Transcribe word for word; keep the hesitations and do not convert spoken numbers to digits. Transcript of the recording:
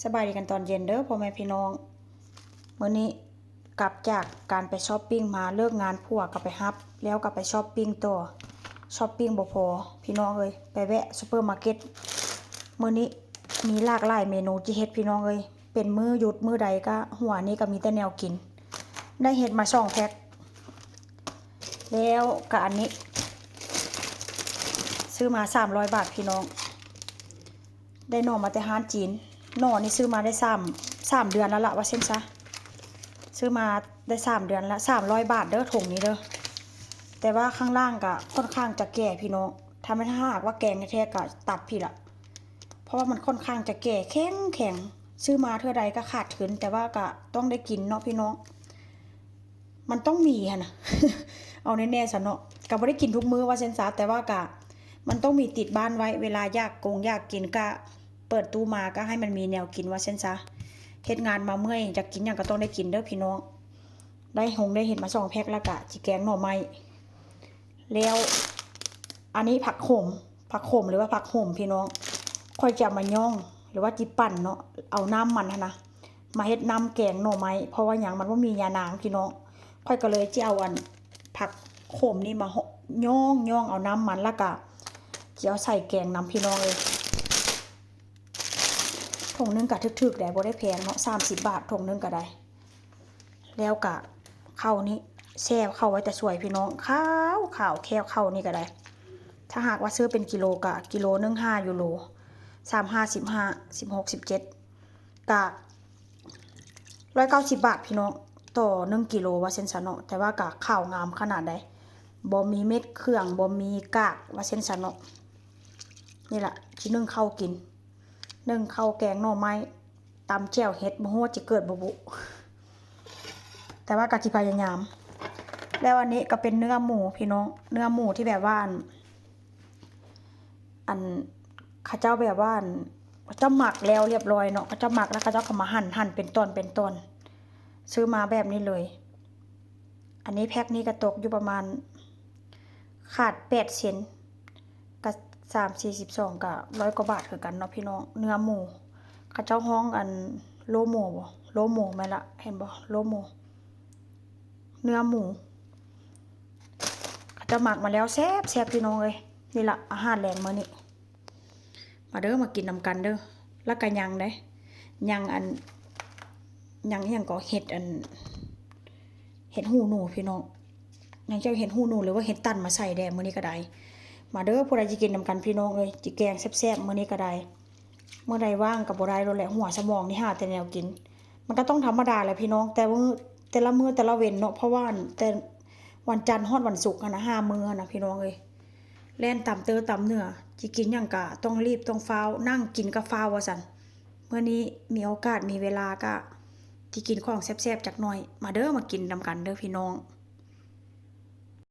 สบายดีกันตอนเย็นเด้อพ่อแม่พี่น้อง มื้อนี้กลับจากการไปชอปปิ้งมา เลิกงานผัวก็ไปรับ แล้วก็ไปชอปปิ้งต่อ ชอปปิ้งบ่พอพี่น้องเอ้ย ไปแวะซูเปอร์มาร์เก็ต มื้อนี้มีหลากหลายเมนูจิเฮ็ดพี่น้องเอ้ย เป็นมื้อหยุดมื้อใดก็หัวนี้ก็มีแต่แนวกิน ได้เห็ดมาสองแพ็ค แล้วก็อันนี้ ซื้อมาสามร้อยบาทพี่น้อง ได้หน่อมาแต่ร้านจีน หน่อนี่ซื้อมาได้สาม สามเดือนแล้วละว่าเส้นซะ ซื้อมาได้สามเดือนละ สามร้อยบาทเด้อถุงนี้เด้อ แต่ว่าข้างล่างก็ค่อนข้างจะแก่พี่น้อง ถ้าไม่ถ้าหากว่าแกงแท้ๆก็ตัดผิดละ เพราะว่ามันค่อนข้างจะแก่แข็งแข็ง ซื้อมาเทื่อใดก็ขาดทุน แต่ว่าก็ต้องได้กินเนาะพี่น้อง มันต้องมีหั่นนะ เอาแน่ๆซะเนาะ ก็บ่ได้กินทุกมื้อว่าเส้นซะ แต่ว่าก็มันต้องมีติดบ้านไว้ เวลาอยากกงอยากกินก็เปิดตู้มาก็ให้มันมีแนวกินว่าเส้นซะ เฮ็ดงานมาเมื่อย อยากกินหยังก็ต้องได้กินเด้อพี่น้อง ได้หงได้เห็ดมาสองแพ็ค แล้วก็จิแกงหน่อไม้ แล้วอันนี้ผักโขม ผักโขมหรือว่าผักโขมพี่น้อง ข้อยจะเอามาย่อง หรือว่าจิปั่นเนาะ เอาน้ำมันหั่นนะ มาเฮ็ดน้ำแกงหน่อไม้ เพราะว่าหยังมันบ่มียานางพี่น้อง ข้อยก็เลยจิเอาอันผักโขมนี่มาเหาะย่องย่องเอาน้ำมัน แล้วก็จิเอาใส่แกงนำพี่น้องเอ้ย ถุงหนึ่งก็ถูกๆ ได้ บ่ได้แพงเนาะ สามสิบบาท ถุงหนึ่งก็ได้ แล้วก็ข้าวนี่แช่ข้าวไว้แต่สวยพี่น้อง ขาวขาว แค่ข้าวนี่ก็ได้ ถ้าหากว่าซื้อเป็นกิโลก็กิโลหนึ่งห้ายูโร สามห้า สิบห้า สิบหก สิบเจ็ด ก็ร้อยเก้าสิบบาทพี่น้อง ต่อหนึ่งกิโลว่าเส้นซะเนาะ แต่ว่าก็ขาวงามขนาดใด บ่มีเม็ดเครื่อง บ่มีกากว่าเส้นซะเนาะ นี่ล่ะ จินึ่งข้าวกิน นึ่งข้าวแกงหน่อไม้ ตำแจ่วเห็ด บ่ฮู้ว่าจิเกิดบ่บุ แต่ว่าก็จิพยายาม แล้วอันนี้ก็เป็นเนื้อหมูพี่น้อง เนื้อหมูที่แบบว่าอัน อัน เขาเจ้าแบบว่าอัน เขาเจ้าหมักแล้วเรียบร้อยเนาะ เขาเจ้าหมักแล้วเขาเจ้าก็มาหั่น หั่นเป็นตอนเป็นตอน ซื้อมาแบบนี้เลย อันนี้แพ็คนี้ก็ตกอยู่ประมาณ ขาดแปดเซน ก็สาม สี่ สิบสอง ก็ร้อยกว่าบาทคือกันเนาะพี่น้อง เนื้อหมู เขาเจ้าฮ้องอันโลโมบ่ โลโมแม่นละ เห็นบ่ โลโม เนื้อหมู เขาเจ้าหมักมาแล้วแซ่บแซ่บพี่น้องเอ้ย นี่ละอาหารแลงมื้อนี้ มาเด้อ มากินนำกันเด้อ แล้วก็ยังเด้ ยังอัน ยังอิหยังก็เห็ดอัน เห็ดหูหนูพี่น้อง ยังจะเอาเห็ดหูหนูหรือว่าเห็ดตันมาใส่แดงมื้อนี้ก็ได้ มาเด้อ ผู้ใดจิกินนำกันพี่น้องเอ้ย จิแกงแซ่บๆมื้อนี้ก็ได้ มื้อใดว่างก็บ่ได้แล้วแหละ หัวสมองนี่หาแต่แนวกิน มันก็ต้องธรรมดาแหละพี่น้อง แต่มื้อ แต่ละมื้อแต่ละเว็นเนาะ เพราะว่าแต่วันจันทร์ฮอดวันศุกร์หั้นนะ ห้ามื้อหั้นนะพี่น้องเอ้ย แล่นตำเตอตำเนื้อ จิกินหยังกะต้องรีบต้องฟ้าว นั่งกินกะฟ้าวว่าซั่น มื้อนี้มีโอกาสมีเวลากะจิกินของแซ่บๆจักหน่อย มาเด้อ มากินนำกันเด้อพี่น้อง